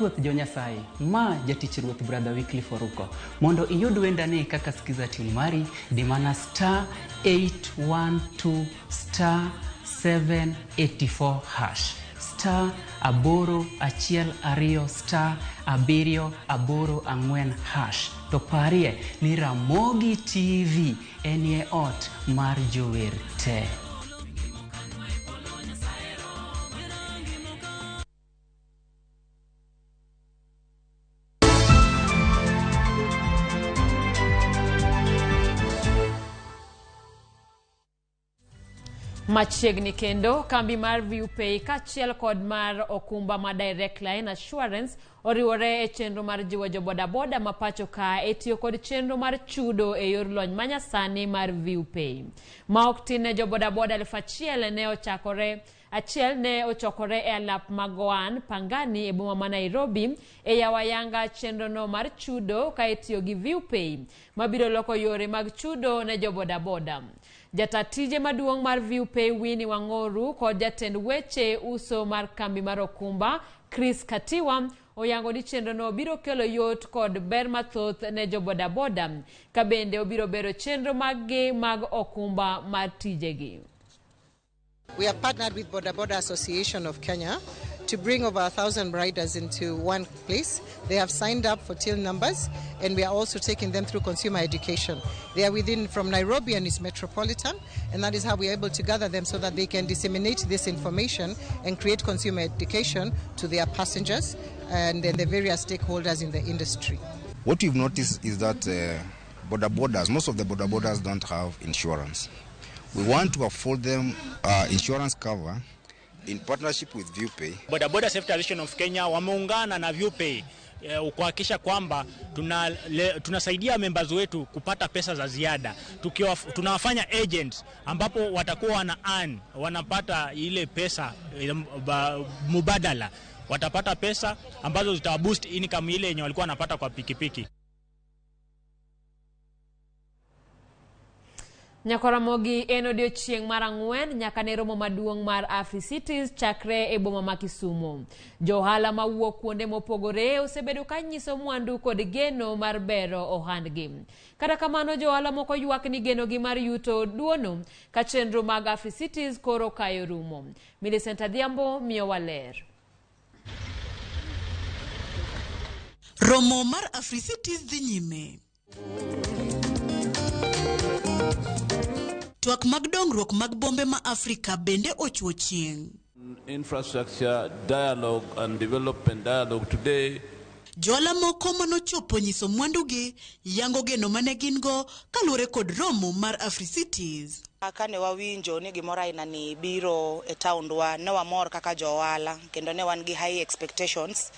Ruoth jo Nyasaye, ma jatich Ruoth Brother Wycliffe Oruko. Mondo iyud wendani kaka skiza tune mari, di mana star 812 star 784 hash. star 8 1 2 star 7 8 4 hash. To parie ni Ramogi TV enie ot mar jower te. Machiegni kendo kambi mar Viewpay kaachiel kod mar okumba ma Direct Line Assurance oriwore e chenro mar jiwo jobodaboda ma pacho ka e tiyo kod chenro mar chudo e yor lony manyasani mar Viewpay. Ma ok tin ne jobodaboda 1000 ne ochakore achiel ne ochokore e alap mag Goan Pangani e boma ma Nairobi e yawo ayanga chenrono mar chudo ka itiyo gi Viewpay mabiro loko yore mag chudo ne jobodaboda. Jata tije maduong' mar Viewpay Winnie Wang'oru kod jatend weche uso mar kambi mar okumba Chris Katiwa oyango ni chenrono biro kelo yot kod ber mathoth ne jobodaboda ka bende obiro bero chenro mag-gi mag okumba mar tijegi. We have partnered with Boda Boda Association of Kenya to bring over 1,000 riders into one place. They have signed up for till numbers, and we are also taking them through consumer education. They are within from Nairobi and its metropolitan, and that is how we are able to gather them so that they can disseminate this information and create consumer education to their passengers and then the various stakeholders in the industry. What we've noticed is that boda bodas, most of the boda bodas don't have insurance. We want to afford them insurance cover in partnership with Viewpay. Boda Boda Safety Association of Kenya wameungana na Viewpay kuhakikisha kwamba tunasaidia members wetu kupata pesa za ziada. Tunawafanya agents ambapo watakuwa wana earn, wanapata ile pesa mubadala. Watapata pesa ambazo zitawaboost income ile yenye walikuwa wanapata kwa pikipiki. Nyakoramogi en odiochieng' mar ang'wen nyaka ne romo maduong' mar AfriCities chakre e boma ma Kisumu. Johala mawuok kuonde mopogore osebedo ka nyiso mwandu kod geno mar bero ohandgi. Kata kamano johala moko ywak ni genogi mar yuto duono ka chenro mag AfriCities koro kayo rumo. Millicent Adhiambo miyowa ler. Romo mar AfriCities dhi nyime. Twak mag dongruok mag bombe ma Afrika bende ochuo chieng'. Infrastructure dialogue and development dialogue today. Johala moko manochopo nyiso mwandugi yango geno mane gin go kaluwore kod romo mar AfriCities. Kane wawinjo ni gimoro aina ni biro e taondwa, ne wamor kaka jo ohala kendo ne wan gi high expectations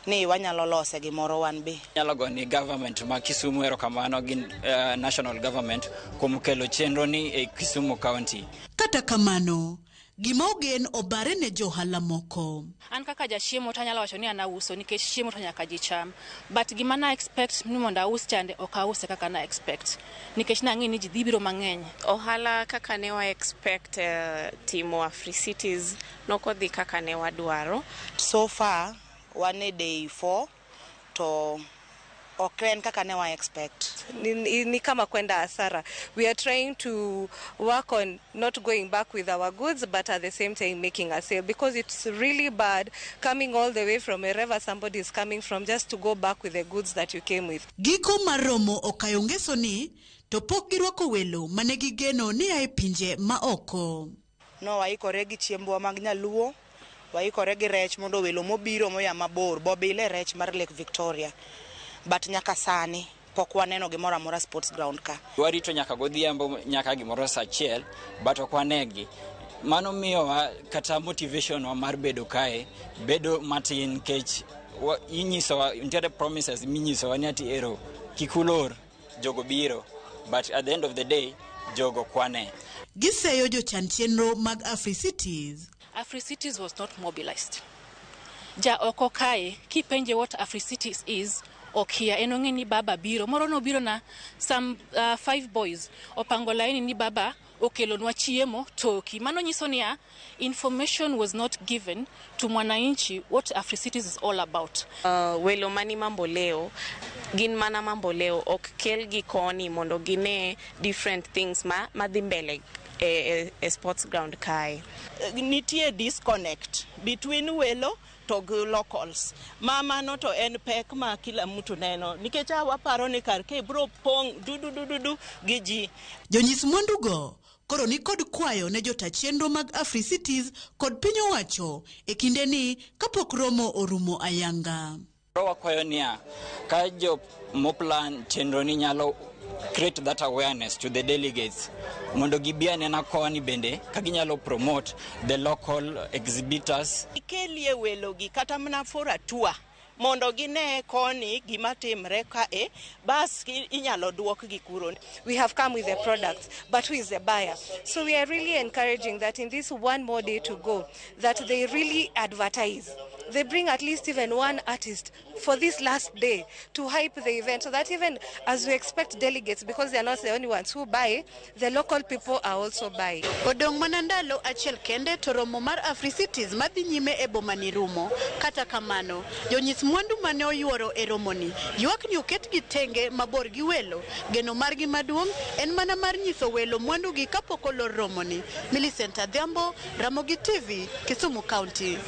ni wanyalo lose gimoro wan be. Nyalo go ni government ma Kisumu erokamano gi national government kuom kelo chenro ni e Kisumu County. Kata kamano, gima ogen obare ne johala moko. An kaka jachiemo to anyalo wacho ni an auso nikech chiemo to nyaka ji cham. But gima na expect ni mondo aus chande ok ause kaka na expect. Nikech nang'e ni ji dhi biro mang'eny. Ohala kaka ne wa expect timo AfriCities nokodhi kaka ne wadwaro. So far wan e day 4 to ok en kaka ne wa expect. Ni kama kwenda hasara. We are trying to work on not going back with our goods, but at the same time making a sale, because it's really bad coming all the way from wherever somebody is coming from just to go back with the goods that you came with. Giko mar romo okayo ngeso ni to pok girwako welo mane gigeno ni ae pinje ma oko. No waikore gi chiembwa mag nyaluo, waikore gi rech mondo welo mobiro moya mabor bobile rech mar Lake Victoria. But nyaka sani pok waneno gimoro amora sports ground ka. Warito nyaka godhiambo nyaka gimoro saa achiel but ok wanegi. Mano miyowa kata motivation wa mar bedo kae bedo matin nikech inyisowa nitiere promises minyisowa ni ati ero kik ulor jogo biro, but at the end of the day jogo kwane. Giseyo jochan chenro mag AfriCities. AfriCities was not mobilized. Ja oko kae kipenje what AfriCities is okia en ong'e ni baba biro moro nobiro na some 5 boys opango laini ni baba okelonwa chiemo toki. Mano nyiso niya information was not given to mwananchi what AfriCities is all about. Welo mani mambo leo gin mana mambo leo ok kelgi koni mondo gine different things ma madhi mbele e sports ground kae. Nitie disconnect between welo to gi locals. Ma mano to en pek ma kila mtu neno nikech waparo ni kar kae biro pong' dududududu gi ji. Jonyis mwandugo koro ni kod kwayo ne jota chenro mag AfriCities kod piny owacho e kinde ni kapok romo orumo ayanga. Wakwayo niya, ka jo moplan chenro ni nyalo create that awareness to the delegates mondo gibi anena koni bende ka ginyalo promote the local exhibitors. Ikelie welogi kata mana for a tour mondo gine koni gima timre kae, bas inyalo duokgi kuro. We have come with the products, but who is the buyer? So we are really encouraging that in this one more day to go, that they really advertise. They bring at least even one artist for this last day to hype the event, so that even as we expect delegates, because they are not the only ones who buy, the local people are also buying. Odong' mana ndalo achiel kende to romo mar AfriCities madhi nyime e boma ni rumo. Kata kamano, jonyis mwandu mane oyuoro e romoni ywak ni oketgi tenge mabor gi welo. Geno margi maduong' en mana mar nyiso welo mwandugi kapok olor romoni. Millicent Adhiambo, Ramogi TV, Kisumu County.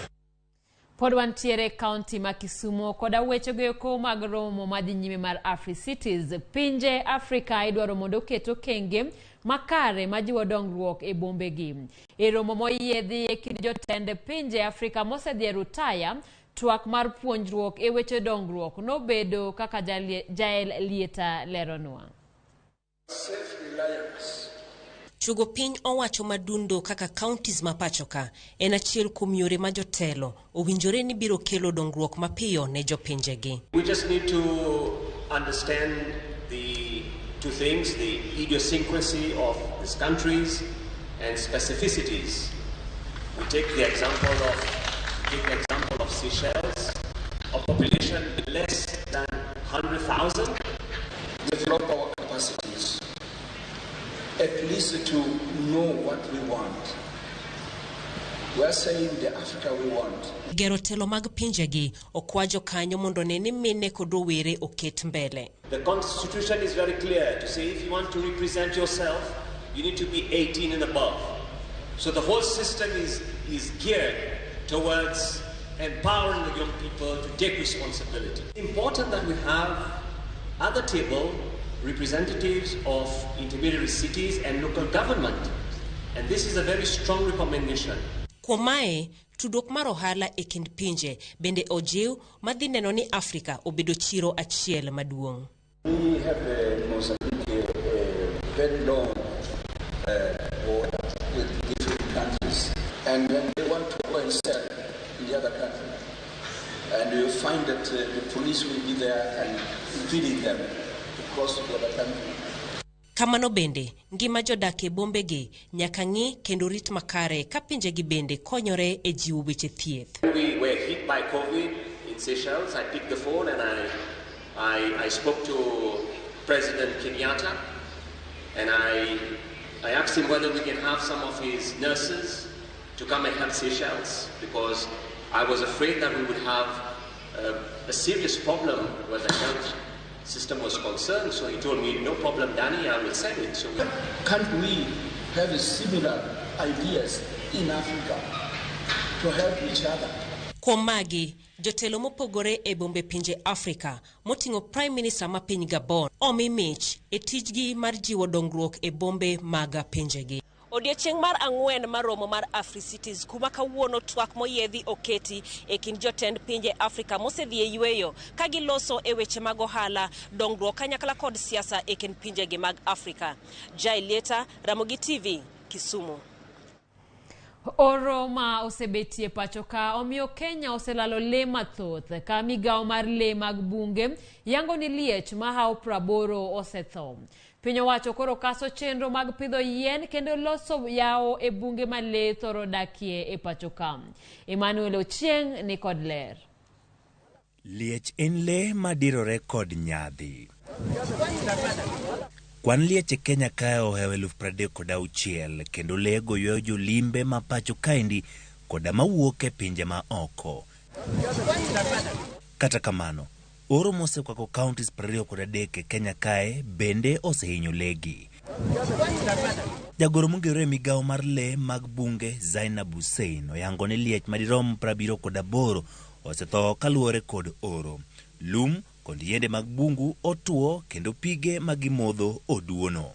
Pod wantiere kaunti ma Kisumu koda wechego eko mag romo madhi nyime mar AfriCities. Pinje Afrika idwaro mondo oket okenge makare majiwo dongruok e bombegi. E romo moyiedhi e kind jotend pinje Afrika mosedhi e rutaya, twak mar puonjruok e weche dongruok nobedo kaka Jael Lieta leronwa. Chugo piny owacho madundo kaka counties ma pachoka en achiel kuom yore ma jotelo owinjore ni biro kelo dongruok mapiyo ne jopinjegi. We just need to understand the two things, the idiosyncrasy of these countries and specificities. We take the example of Seychelles, a population less than 100,000. Develop our capacities, at least to know what we want. We are saying the Africa we want. Gero telo mag pinjegi okwa jokanyo mondo ne ni mine kod rowere oket mbele. The constitution is very clear to say if you want to represent yourself, you need to be 18 and above. So the whole system is geared towards empowering the young people to take responsibility. It's important that we have at the table representatives of intermediary cities and local government. And this is a very strong recommendation. Kuom mae, tudruok mar ohala e kind pinje bende ojiw madhi neno ni Afrika obedo chiro achiel maduong'. We have Mozambique, a very long border with different countries, and then they want to go and sell in the other country. And you find that the police will be there and feeding them to cross to the other country. Kamano bende, ngima jodak e bombegi nyaka ng'i kendo rit makare ka pinjegi bende konyore e jiwo weche thieth. We were hit by COVID in Seychelles. I picked the phone and I spoke to President Kenyatta, and I asked him whether we can have some of his nurses to come and help Seychelles, because I was afraid that we would have a serious problem where the health system was concerned. So he told me, no problem, Danny, I will send it. So can't we have similar ideas in Africa to help each other? Kuom magi, jotelo mopogore e bombe pinje Afrika moting'o Prime Minister ma piny Gabon omi mich e tijgi mar jiwo dongruok e bombe mag pinjegi. Odiechieng' mar ang'wen mar romo mar AfriCities kuma kawuono twak moyiedhi oketi e kind jotend pinje Afrika mosedhi e yweyo ka giloso e weche mag ohala, dongruok kanyakla kod siasa e kind pinjegi mag Afrika. Jai Lieta, Ramogi TV, Kisumu. Oro ma osebetie pacho ka omiyo Kenya oselalo le mathoth ka migawo mar le mag bunge yango ni liech mahawo 80 osetho. Piny owacho koro kaso chenro mag pidho yien kendo loso yawo e bunge ma le thoro dakie e pacho ka. Emmanuel Ochieng' ni kod ler. Liech en le madirore kod nyadhi. Kwan liech e Kenya kae ohewo 36,000 kendo le go ywayo jolimbe ma pacho kaendi koda mawuok e pinje ma oko. Kata kamano, oro mosekwako counties 23 e Kenya kae bende osehinyo legi. Jagoro mong'ere e migawo mar lee mag bunge Zainab Hussein oyango ni liech madirom 78 osetho kaluwore kod oro. Lum kod yiende mag bungu otuo kendo pige ma gimodho oduono.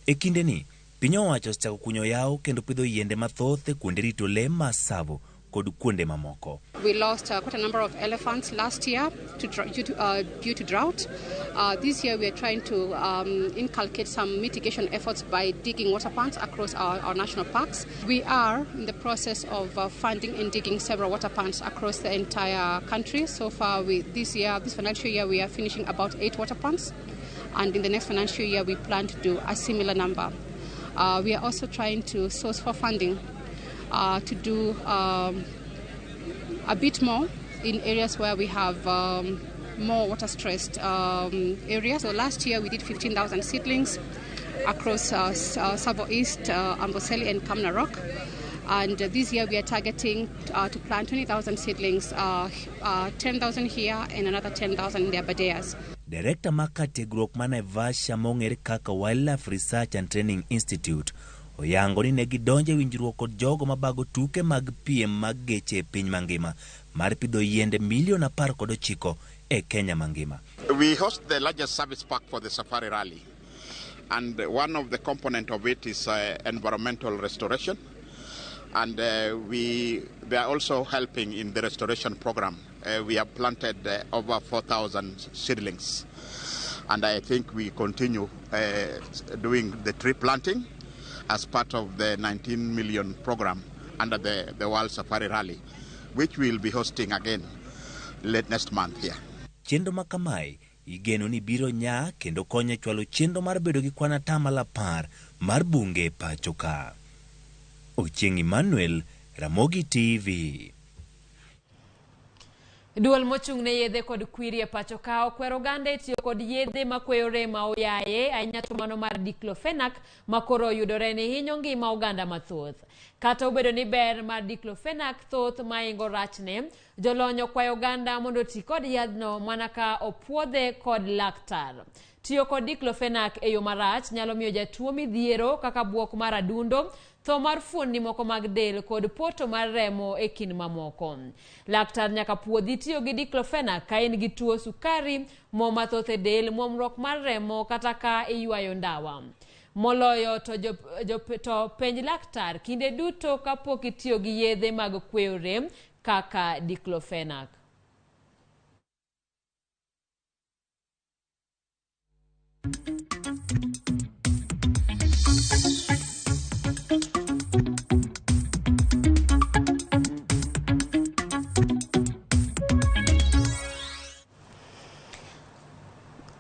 E kindeni, piny owacho osechako kunyo yawo kendo pidho yiende mathoth e kuonde rito lee ma Tsavo kod kuonde mamoko. We lost quite a number of elephants last year due to drought. This year we are trying to inculcate some mitigation efforts by digging water pans across our national parks. We are in the process of funding and digging several water pans across the entire country. So far, this financial year, we are finishing about 8 water pans, and in the next financial year we plan to do a similar number. We are also trying to source for funding to do a bit more in areas where we have more water-stressed areas. So last year we did 15,000 seedlings across Tsavo East, Amboseli and Kamnarok. And this year we are targeting to plant 20,000 seedlings, 10,000 here and another 10,000 in the Aberdares. Director mar kar tiegruok ma Naivasha mong'ere kaka Wildlife Research and Training Institute oyango ni ne gidonjo e winjruok kod jogo mabago tuke mag piem mag geche e piny mangima mar pidho yiende milion 19 e Kenya mangima. We host the largest service park for the Safari Rally, and one of the component of it is environmental restoration, and they are also helping in the restoration program. We have planted over 4,000 seedlings, and I think we continue doing the tree planting as part of the 19 million program under the World Safari Rally, which we will be hosting again late next month here. Chenro ma kamae igeno ni biro nyaa kendo konyo e chwalo chenro mar bedo gi kwan 10% mar bunge e pacho ka. Ochieng' Emmanuel, Ramogi TV. Duol mochung' ne yedhe kod kwiri e pacho ka okwero oganda e tiyo kod yedhe makweyo rem aoyaye ahinya to mano mar diclofenac makoro oyudore ni hinyo ngima oganda mathoth. Kata obedo ni ber mar diclofenac thoth maingo rachne, jolony okwayo oganda mondo oti kod yadhno mana ka opuodhe kod laktar. Tiyo kod diclofenac e yo marach nyalo miyo jatuo midhiero kaka buok mar adundo, tho mar fuonni moko mag del kod poto mar remo e kind mamoko. Laktar nyaka puodhi tiyo gi diclofenac ka in gi tuo sukari, mo mathoth e del, muomruok mar remo kata ka iywayo ndawa. Moloyo to, to penj laktar kinde duto kapok itiyo gi yedhe mag kweyo rem kaka diclofenac.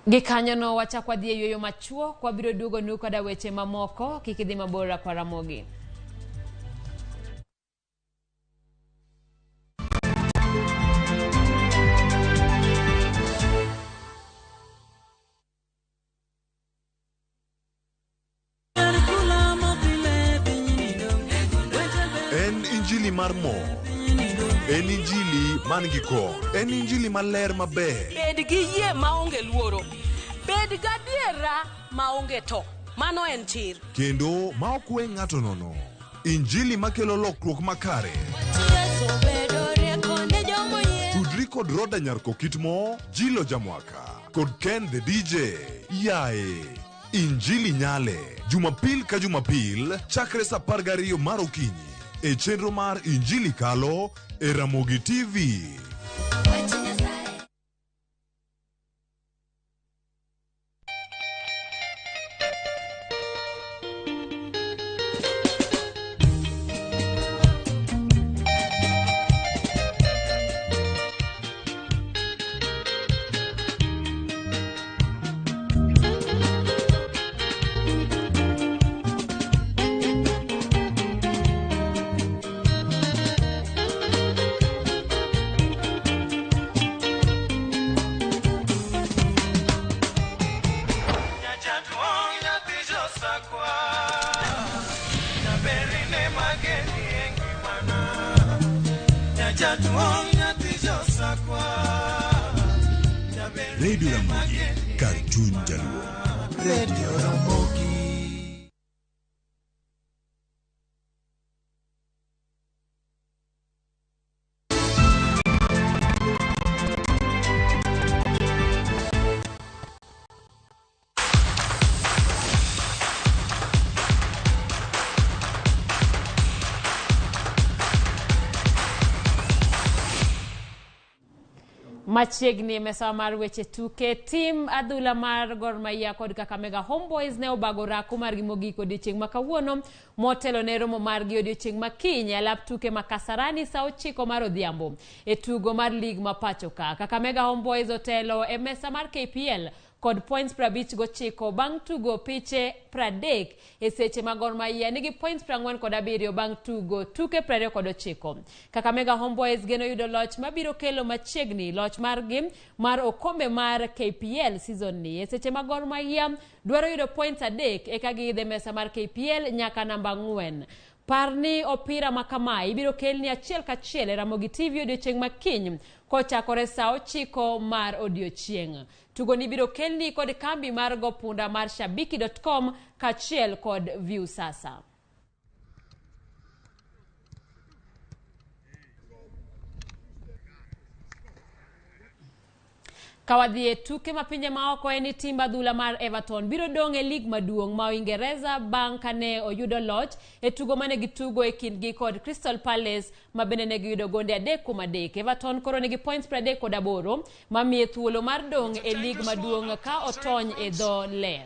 Gikanyono wachak wadhi e yueyo machuok, wabiro duogonu koda weche mamoko, kik idhi mabor kwa Ramogi. En injili mar mor, en injili man gi kor, en injili maler maber. Bed gi yie maonge luoro, bed gadiera maonge to, mano en chir. Kendo ma ok we ng'ato nono. Injili makelo lokruok makare. Tudri kod Roda Nyarko Kitmo, Jilo Jamwaka, kod Ken the DJ. Yae, Injili Nyale, Jumapil ka Jumapil, chakre sa 12 mar okinyi. E chenro mar Injili Kalo e Ramogi TV. Radio Ramogi, kar chuny jaluo. Radio Ramogi. Machiegni e mesa mar weche tuke, tim adhula mar Gor Mahia kod Kakamega Homeboys ne obago orako margi mogik odiochieng' ma kawuono motelo ne romo margi odiochieng' ma kiny e alap tuke ma Kasarani sa 9 mar odhiambo e tugo mar lig ma pacho ka. Kakamega Homeboys otelo e mesa mar KPL kod points 59 bang' tugo piche 30 e seche ma Gor Mahia nigi points 47 bang' tugo tuke 29. Kakamega Homeboys geno yudo loch mabiro kelo machiegni loch margi mar okombe mar KPL season ni e seche ma Gor Mahia dwaro yudo points 3 eka giidhe mesa mar KPL nyaka namba 4. Par ni opira ma kamae ibiro kelni achiel kachiel e Ramogi TV odiochieng' ma kiny kochakore sa 9 mar odiochieng'. Tugo ni biro kelni kod kambi mar go punda mar shabiki.com kaachiel kod Viusasa. Kawadhi e tuke ma pinje maoko en ni timb adhula mar Everton biro dong' e lig maduong' ma Uingereza bang' kane oyudo loch e tugo mane gitugo e kindgi kod Crystal Palace ma bende ne giyudo gonde 3-3. Everton koro nigi points 38 mamiye thuolo mar dong' e lig maduong' ka otony e dho le.